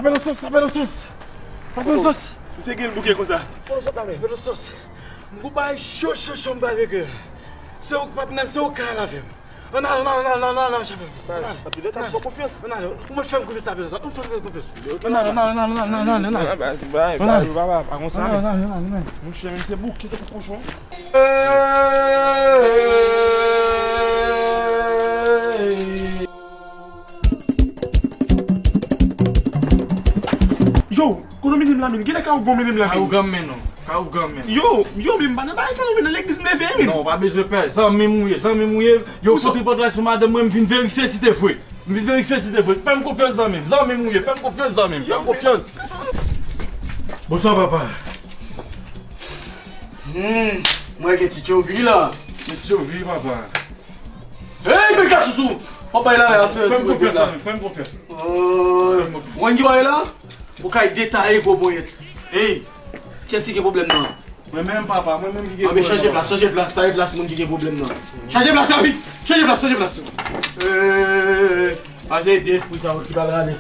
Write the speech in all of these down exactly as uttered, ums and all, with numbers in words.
Pèl an sos, sa pèl an sos. Pase an sos. Misye gen l bouke konsa. Pèl an sos. M gon bagay cho, cho, cho, m pral regle. Se ou k patnè m, se ou k ka al avè m. Ann ale, ann ale, ann ale, ann ale, ann ale, ann ale, chèf. Ann ale. Ann ale. Ou mèt fè m konfyans, sa pèl an sos. Ou mèt fè m konfyans, sa pèl an sos. Ann ale, ann ale, ann ale, ann ale, ann ale, ann ale. Ann ale. Papa, pa konsa. Ann ale, ann ale, ann ale, ann ale. Monchè, men se bouke tankou kochon. Yo, kote w mennen m la menm? Kilè ka ou gon mennen m la menm? Ka ou granm men non. Ka ou granm men. Yo, yo, men m pa nan bagay sa non, men nan legliz m leve men. Non, ou pa bezwen pè. Zanmi m ou ye, zanmi m ou ye. Yo, fout tripotay sou madanm mwen, m vin verifye si te vre. M vin verifye si te vre. Fè m konfyans zanmi m. Zanmi m ou ye. Fè m konfyans zanmi m. Fè m konfyans. Bonswa papa. Hmm, mwen gen ti tchovi la. Ti tchovi papa. Hey, men ka sousou. Papa la, la, ti mwen la. Fè m konfyans zanmi m. Fè m konfyans. Ou konn ki bagay la? Ou kay detaye gwo ponyèt. Hey, kiyès ki gen pwoblèm nan? Mwen menm papa, mwen menm ki gen pwoblèm nan. Anben chanje plas, chanje plas, sa e plas moun ki gen pwoblèm nan. Chanje plas rapid, chanje plas, chanje plas. Eee, pa se de espri sa yo ki pral rale.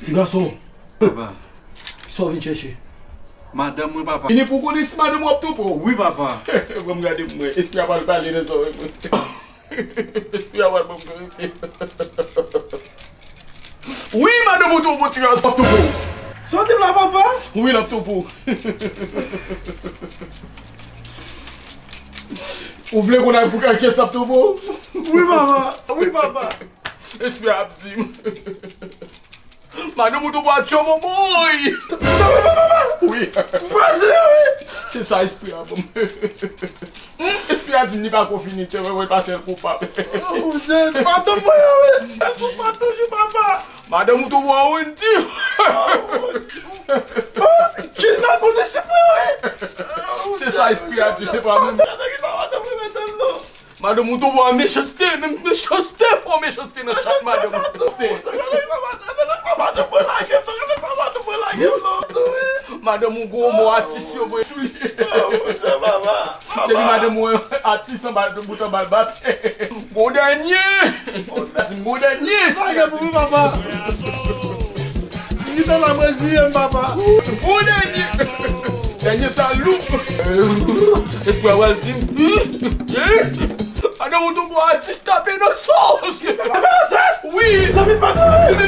Ti gason. Papa. Sa w vin chèche? Madanm mwen papa. Vini pou konnen si madanm w ap twonpe w. Wi papa. Ban m gade pou mwen, espri a pral pale nan zòrèy mwen. Espri a pral ban m verite. Wi, madanm ou twonpe w, ti gason, ap twonpe w. Soti la papa. Wi, l ap twonpe w. Ou vle konnen pou kiyès l ap twonpe w? Wi papa. Wi papa. Espri a ap di m. Madanm ou twonpe w a tchoboboy. Sa papa papa. Wi. Vwazen wi. Se sa espri a ban m. Hmm, espri a di m li pa ko fini tchè, wè, wè, pa sèl koupab. Oh, Jezi, madanm mwen, wi. Sèl koupab toujou, papa. Madanm ou twonpe w a Wendy. Oh, Jezi, nan kote si mwen, wi. Se sa espri a di, se pa mwen. Madanm mwen, madanm mwen, non. Madanm ou twonpe w a mechanste, menm mechanste, fò mechanste nan chat madanm ou. Mechanste. Madanm ou gwo mo atis yo voye sou li. Depi madanm ou atis anba bout anba l bat. Gon dènye. Gon dènye. Lage pou mwen papa. Li te la mwen ziye m papa. Gon dènye. Dènye sa lou. Espri a pral di m. Madanm ou twonpe w a atis tape nan sos. Tape nan sos? Wi. Sa vin pa tape.